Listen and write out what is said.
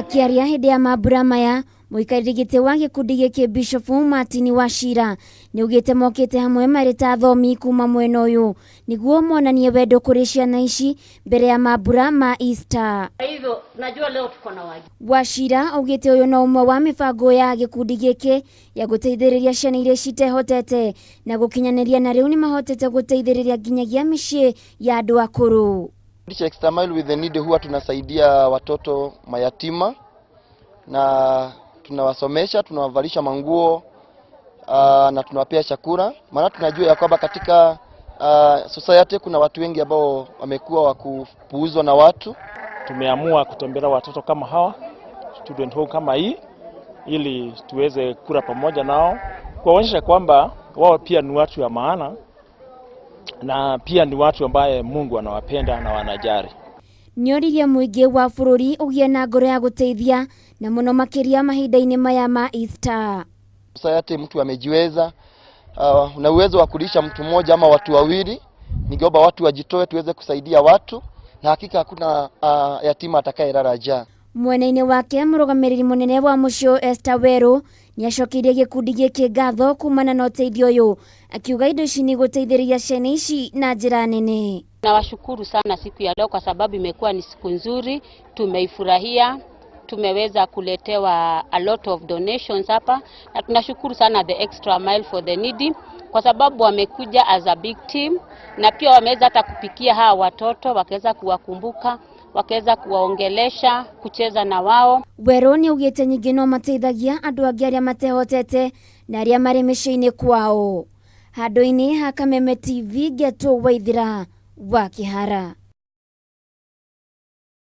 Akĩaria hĩndĩ ya mambura maya, mũikarĩri gĩtĩ wa gĩkundi gĩkĩ Bishop Martin Wachira nĩaugĩte mokĩte hamwe marĩ ta athomi kuma mwena ũyũ nĩguo monanie wendo kũrĩ ciana ici mbere ya mambura ma Easter. Kwa hivyo najua leo tuko na wageni. Wachira augĩte ũyũ no ũmwe wa mĩbango ya gĩkundi gĩkĩ ya gũteithĩrĩria ciana iria citehotete na gũkinyanĩria na rĩu nĩmahotete gũteithĩrĩria nginyagia mĩciĩ ya andũ akũrũ. Kikundi cha Extra Mile with the Needy huwa tunasaidia watoto mayatima na tunawasomesha, tunawavalisha manguo na tunawapea chakula, maana tunajua ya kwamba katika society kuna watu wengi ambao wamekuwa wa kupuuzwa na watu. Tumeamua kutembelea watoto kama hawa student home kama hii ili tuweze kula pamoja nao, kuwaonyesha kwamba wao pia ni watu wa maana na pia ni watu ambaye Mungu anawapenda na wanajali. Nĩoririe mũingĩ wa bũrũri ũgĩe na ngoro ya gũteithia na mũno makĩria mahinda-inĩ maya ma Easter. Society mtu amejiweza, una uwezo wa kulisha mtu mmoja ama watu wawili. Ningeomba watu wajitoe tuweze kusaidia watu, na hakika hakuna yatima atakayelala njaa. Mwena-inĩ wake mũrũgamĩrĩri mũnene wa mũciĩ Esther Weru nĩacokeirie gĩkundi gĩkĩ ngatho kumana na ũteithio ũyũ, akiuga indo ici nĩ gũteithĩrĩria ciana ici na njĩra nene. Nawashukuru sana siku ya leo kwa sababu imekuwa ni siku nzuri, tumeifurahia, tumeweza kuletewa a lot of donations hapa na tunashukuru sana the Extra Mile for the Needy kwa sababu wamekuja as a big team na pia wameweza hata kupikia hawa watoto, wakaweza kuwakumbuka, wakaweza kuwaongelesha, kucheza na wao. Weru nĩaugĩte nyingĩ no mateithagia andũ angĩ arĩa matehotete na arĩa marĩ mĩciĩ-inĩ kwao. Handũ-inĩ ha Kameme TV, Ngeto Waithira wa Kĩhara.